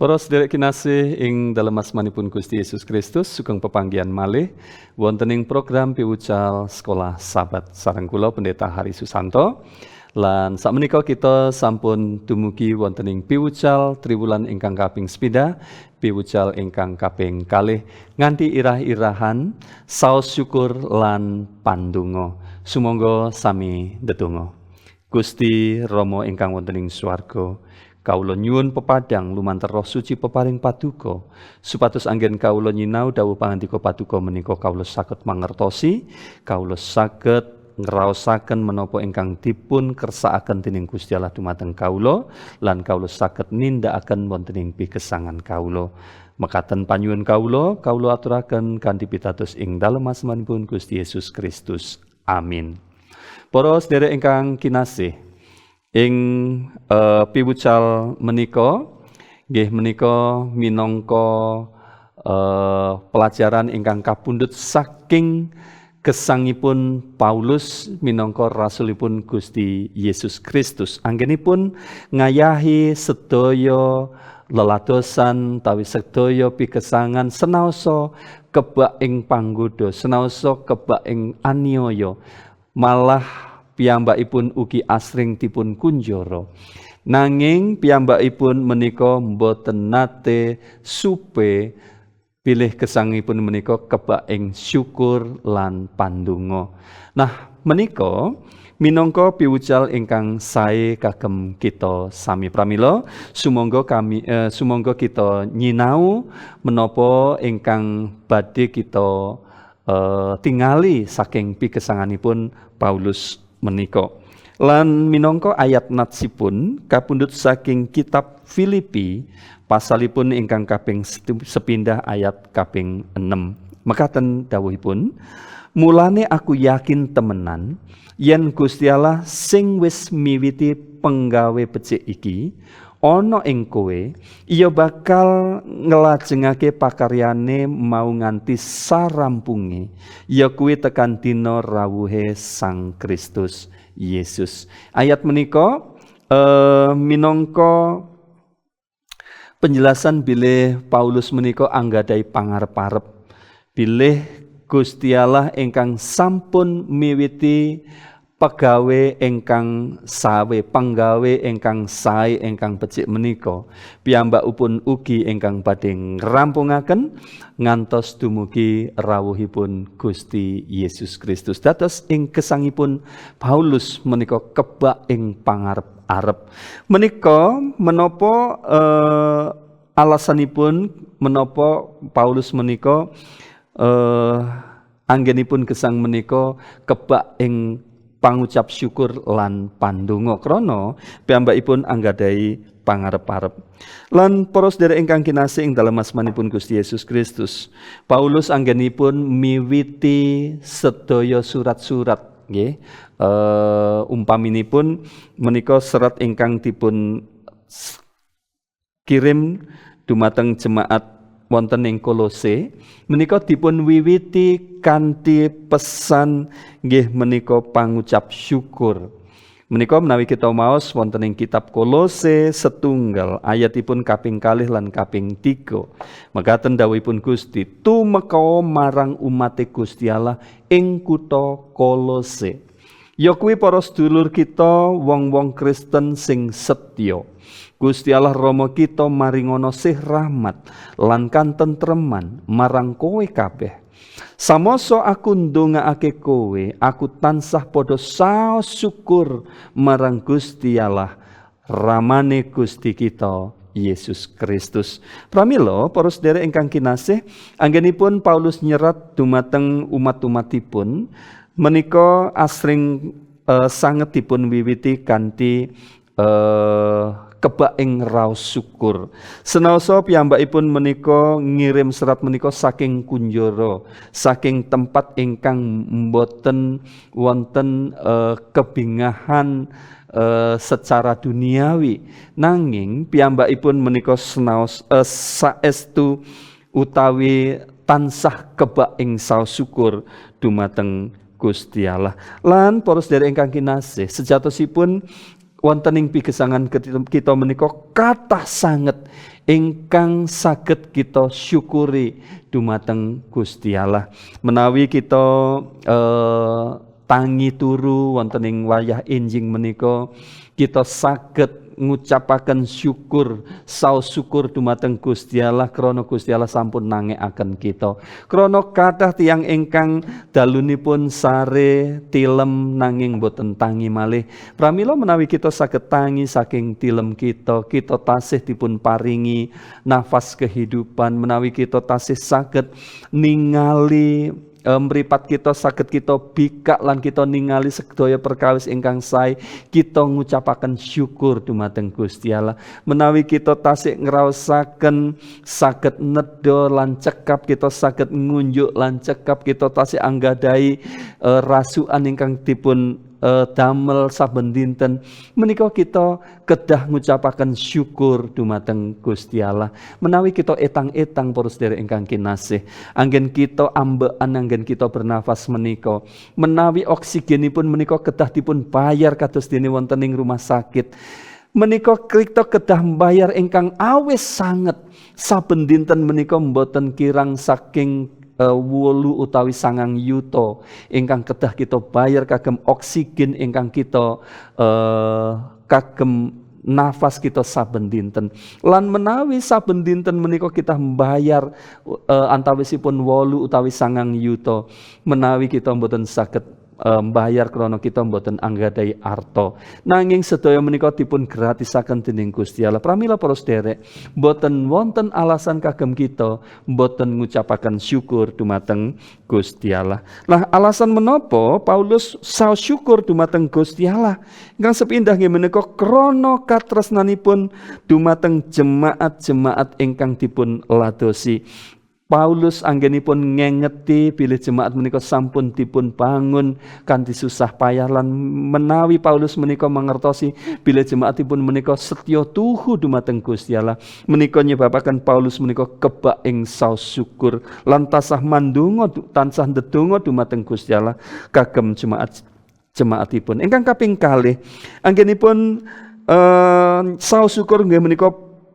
Para sedherek kinasih ing dalem asmanipun Gusti Yesus Kristus, sugeng pepanggihan malih wonten ing program piwucal Sekolah Sabat sareng kula, Pendeta Hari Susanto. Lan sakmenika kita sampun dumugi wonten ing piwucal triwulan ingkang kaping sepindah, piwucal ingkang kaping 2 nganti irah-irahan saos syukur lan pandonga. Sumangga sami ndedonga. Gusti Rama ingkang wonten ing swarga, kawula nyuwun pepadang lumantar Roh Suci peparing Paduka supados anggen kawula nyinau dawuh pangandika Paduka menika kawula saged mangertosi, kawula saged ngraosaken menapa ingkang dipun kersakaken dening Gusti Allah dumateng kawula lan kawula saged nindakaken wonten ing pikesangan kawula. Mekaten panyuwun kawula, kawula aturaken kanthi pitados ing dalem asmanipun Gusti Yesus Kristus. Amin. Para sedherek ingkang kinasih, ing piwucal menika nggih menika minangka pelajaran ingkang kapundhut saking gesangipun Paulus minangka rasulipun Gusti Yesus Kristus. Anggenipun ngayahi sedaya leladosan tawi sedaya pikesangan, senaosa kebak ing panggoda, senaosa kebak ing aniaya, malah piyambakipun ugi asring dipun kunjara. Nanging piyambakipun menika mboten nate supe bilih gesangipun menika kebak ing syukur lan pandonga. Nah, menika minangka piwucal ingkang sae kagem kita sami. Pramila sumangga kita nyinau menapa ingkang badhe kita tingali saking pikesanganipun Paulus menika. Lan minangka ayat natsipun kapundhut saking kitab Filipi pasalipun ingkang kaping sepindah ayat kaping 6. Mekaten dawuhipun, "Mulane aku yakin temenan yen Gusti Allah sing wis miwiti penggawe becik iki ana ing kowe, iya bakal nglajengake pakaryane mau nganti sarampunge, ya kuwi tekan dina rawuhe Sang Kristus Yesus." Ayat menika minangka penjelasan bilih Paulus menika anggadhahi pangarep-arep bilih Gusti Allah ingkang sampun miwiti pegawe ingkang sawe, penggawe ingkang sae, ingkang becik menika piyambakipun ugi ingkang badhe ngrampungaken ngantos dumugi rawuhipun Gusti Yesus Kristus. Dados ing gesangipun Paulus menika kebak ing pangarep-arep. Menika menapa alasanipun menapa Paulus menika anggenipun gesang menika kebak ing pangucap syukur lan pandonga? Krana piyambakipun anggadhahi pangarep-arep. Lan para sedherek ingkang kinasih ing dalem asmanipun Gusti Yesus Kristus, Paulus anggenipun miwiti sedaya surat-surat nggih, umpaminipun menika serat ingkang dipun kirim dumateng jemaat wonten ing Kolose menika dipun wiwiti kanthi pesan nggih menika pangucap syukur. Menika menawi kita maos wonten ing kitab Kolose 1 ayatipun kaping 2 lan kaping 3. Mekaten dawuhipun Gusti, "Tumeka marang umate Gusti Allah ing kutha Kolose. Ya kuwi para sedulur kita wong-wong Kristen sing setya. Gusti Allah Rama kita maringono sih rahmat lan kantentreman marang kowe kabeh. Samoso aku ndongaake kowe, aku tansah padha saos syukur marang Gusti Allah Ramane Gusti kita Yesus Kristus." Pramila para sedherek ingkang kinasih, anggenipun Paulus nyerat dumateng umat-umatipun menika asring sanget dipun wiwiti kanthi kebak ing raos syukur. Senaosa piyambakipun menika ngirim serat menika saking kunjara, saking tempat ingkang mboten wonten kebingahan secara duniawi. Nanging piyambakipun menika senaos saestu utawi tansah kebak ing saos syukur dumateng Gusti Allah. Lan para sedherek ingkang kinasih, sejatosipun Wonten ing pigesangan kita menika kathah sanget ingkang saged kita syukuri dumateng Gusti Allah. Menawi kita tangi turu wonten ing wayah enjing menika, kita saged ngucapaken syukur, saos syukur dumateng Gusti Allah krana Gusti Allah sampun nangekaken kita. Krana kathah tiyang ingkang dalunipun sare tilem nanging boten tangi malih. Pramila menawi kita saged tangi saking tilem kita, kita tasih dipun paringi nafas kehidupan, menawi kita tasih saged ningali mripat kita, saged kita bikak lan kita ningali sedaya perkawis ingkang sae, kita ngucapaken syukur dumateng Gusti Allah. Menawi kita tasih ngraosaken saged nedha lan cekap, kita saged ngunjuk lan cekap, kita tasih anggadhahi rasukan ingkang dipun damel saben dinten menika, kita kedah ngucapaken syukur dumateng Gusti Allah. Menawi kita etang-etang, para sedherek ingkang kinasih, anggen kita ambekan, anggen kita bernafas menika, menawi oksigenipun menika kedah dipun bayar kados dene wonten ing rumah sakit menika, kita kedah mbayar ingkang awis sanget. Saben dinten menika mboten kirang saking 8 utawi 9 yuta ingkang kedah kita bayar kagem oksigen ingkang kita kagem nafas kita saben dinten. Lan menawi saben dinten menika kita mbayar antawisipun 8 utawi 9 yuta, menawi kita mboten saged mbayar krana kita mboten anggadhahi arta, nanging sedaya menika dipun gratisaken dening Gusti Allah. Pramila para sederek, mboten wonten alasan kagem kita mboten ngucapaken syukur dumateng Gusti Allah. Lah, alasan menapa Paulus saos syukur dumateng Gusti Allah? Ingkang sepindah nggih menika krana katresnanipun dumateng jemaat-jemaat ingkang dipun ladosi. Paulus anggenipun ngengeti bilih jemaat menika sampun dipun bangun kanthi susah payah, lan menawi Paulus menika mangertosi bilih jemaatipun menika setya tuhu dumateng Gusti Allah, menika nyebabaken Paulus menika kebak ing saos syukur lan tansah mandonga, tansah ndedonga dumateng Gusti Allah kagem jemaat jemaatipun. Ingkang kaping kalih, anggenipun saos syukur nggih menika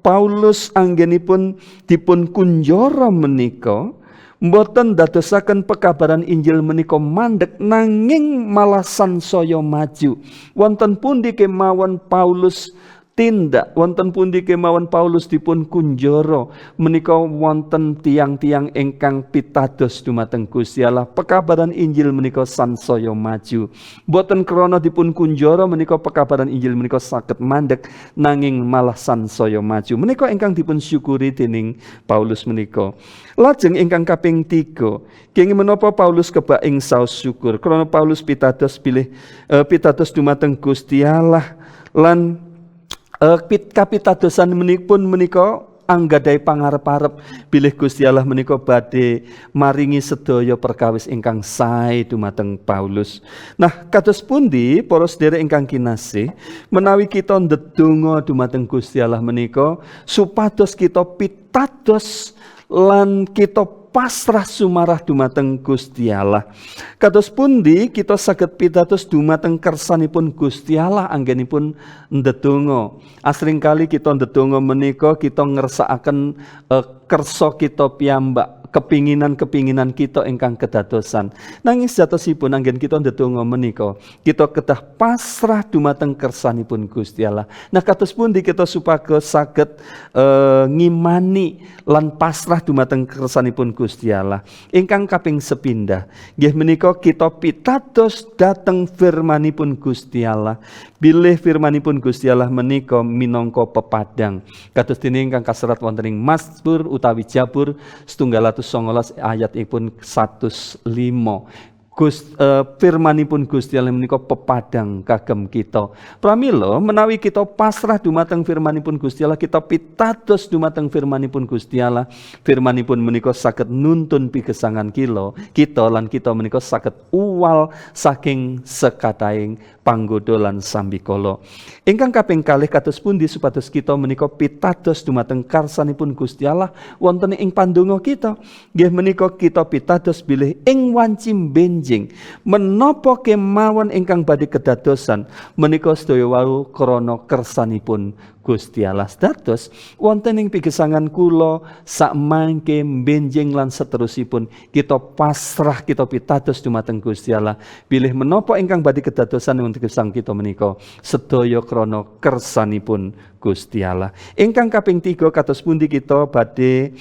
Paulus anggenipun dipun kunjara menika mboten dadosaken pekabaran Injil menika mandek, nanging malah sansaya maju. Wonten pundi kemawon Paulus tindak, wonten pundi kemawon Paulus dipun kunjara, menika wonten tiang-tiang ingkang pitados dumateng Gusti Allah. Pekabaran Injil menika sansaya maju. Boten krana dipun kunjara menika pekabaran Injil menika saged mandek, nanging malah sansaya maju. Menika ingkang dipun syukuri dening Paulus menika. Lajeng ingkang kaping 3, kenging menapa Paulus kebak ing saos syukur? Krana Paulus pitados bilih pitados dumateng Gusti Allah lan kapitadosan menikpun menika anggadhahi pangarep-arep bilih Gusti Allah menika badhe maringi sedaya perkawis ingkang sae dumateng Paulus. Nah, kados pundi, para sedherek ingkang kinasih, menawi kita ndedonga dumateng Gusti Allah menika supados kita pitados lan kita pasrah sumarah dumateng Gusti Allah? Kados pundi kita saged pitados dumateng kersanipun Gusti Allah anggenipun ndedonga? Asring kali kita ndedonga menika kita ngersakaken kersa kita piyambak, kepinginan-kepinginan kita ingkang kedadosan. Nanging sejatosipun anggen kita ndedonga menika, kita kedah pasrah dumateng kersanipun Gusti Allah. Nah, kados pundi kita supados saged ngimani lan pasrah dumateng kersanipun Gusti Allah? Ingkang kaping sepindah, nggih menika kita pitados dhateng firmanipun Gusti Allah. Bilih firmanipun Gusti Allah menika minangka pepadang. Kados dene ingkang kaserat wonten ing Mazmur utawi Jabur 119 ayatipun 105. Firmanipun Gusti Allah menika pepadang kagem kita. Pramila menawi kita pasrah dumateng firmanipun Gusti Allah, kita pitados dumateng firmanipun Gusti Allah, firmanipun menika saged nuntun pigesangan kita lan kita menika saged uwal saking sekathahing panggoda lan sambikala. Ingkang kaping kalih, kados pundi supados kita menika pitados dumateng karsanipun Gusti Allah wonten ing pandonga kita? Nggih menika kita pitados bilih ing wanci benjing menapa kemawon ingkang badhe kedadosan menika sedaya wau krana kersanipun Gusti Allah. Dados wonten ing pigesangan kula sakmangke, benjing lan seterusipun, kita pasrah, kita pitados dumateng Gusti Allah bilih menapa ingkang badhe kedadosan wonten gesang kita menika sedaya krana kersanipun Gusti Allah. Ingkang kaping tiga, kados pundi kita badhe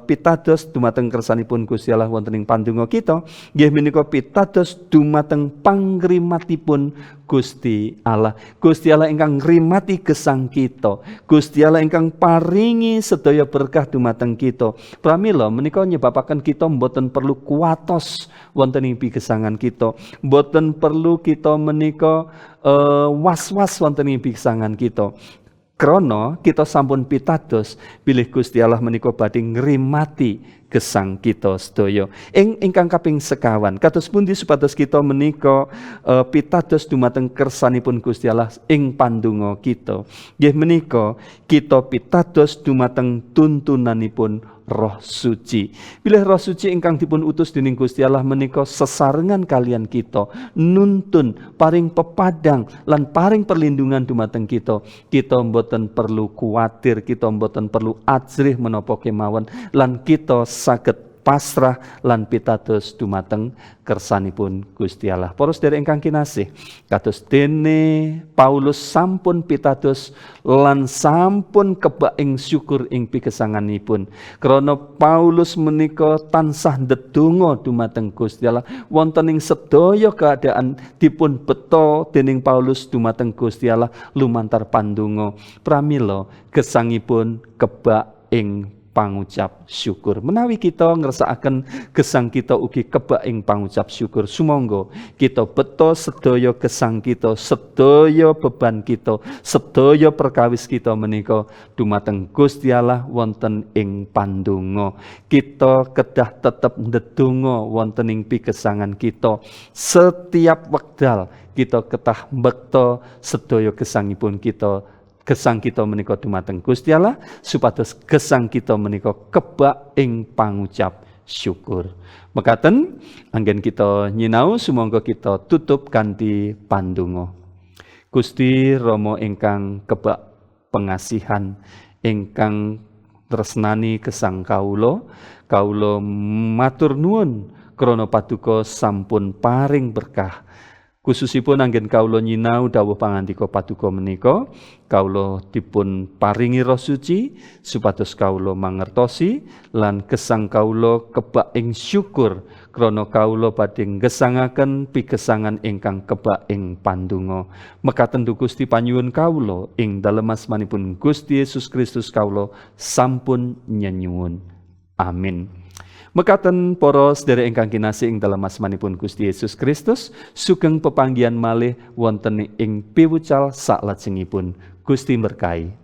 pitados dumateng kersanipun Gusti Allah wonten ing pandonga kita? Nggih menika pitados dumateng pangrimatipun Gusti Allah. Gusti Allah ingkang ngrimati gesang kita. Gusti Allah ingkang paringi sedaya berkah dumateng kita. Pramila menika nyebabaken kita mboten perlu kuatos wonten ing pigesangan kita. Mboten perlu kita menika was-was wonten ing pigesangan kita. Krana kita sampun pitados bilih Gusti Allah menika badhe ngrimati gesang kita sedaya. Ing ingkang kaping sekawan, kados pundi supados kita menika pitados dumateng kersanipun Gusti Allah ing pandonga kita? Nggih menika kita pitados dumateng tuntunanipun Roh Suci. Bilih Roh Suci ingkang dipun utus dening Gusti Allah menika sesarengan kalian kita, nuntun, paring pepadang lan paring perlindungan dumateng kita. Kita mboten perlu kuwatir, kita mboten perlu ajrih menapa kemawon lan kita saged pasrah lan pitados dumateng kersanipun Gusti Allah. Para sedherek ingkang kinasih, kados dene Paulus sampun pitados lan sampun kebak ing syukur ing pikesanganipun. Krana Paulus menika tansah ndedonga dumateng Gusti Allah, wonten ing sedaya keadaan dipun beto dening Paulus dumateng Gusti Allah lumantar pandonga. Pramila gesangipun kebak ing pangucap syukur. Menawi kita ngersakaken gesang kita ugi kebak ing pangucap syukur, sumangga kita beto sedaya gesang kita, sedaya beban kita, sedaya perkawis kita menika dumateng Gusti Allah wonten ing pandonga. Kita kedah tetep ndedonga wonten ing pigesangan kita. Setiap wekdal kita ketah mbekta sedaya gesangipun kita, gesang kita menika dumateng Gusti Allah supados gesang kita menika kebak ing pangucap syukur. Mekaten anggen kita nyinau, sumangga kita tutup kanthi pandonga. Gusti Rama ingkang kebak pengasihan, ingkang tresnani gesang kawula, kawula matur nuwun krana paduka sampun paring berkah. Khususipun anggen kawula nyinau dawuh pangandika paduka menika, kawula dipun paringi Roh Suci supados kawula mangertosi lan gesang kawula kebak ing syukur krana kawula badhe nggesangaken pigesangan ingkang kebak ing pandonga. Mekaten Gusti panyuwun kawula, ing dalem asmanipun Gusti Yesus Kristus kawula sampun nyenyuwun. Amin. Mekaten, para sedherek ingkang kinasih ing dalem asmanipun Gusti Yesus Kristus, sugeng pepanggihan malih wonten ing piwucal saklajengipun. Gusti berkahi.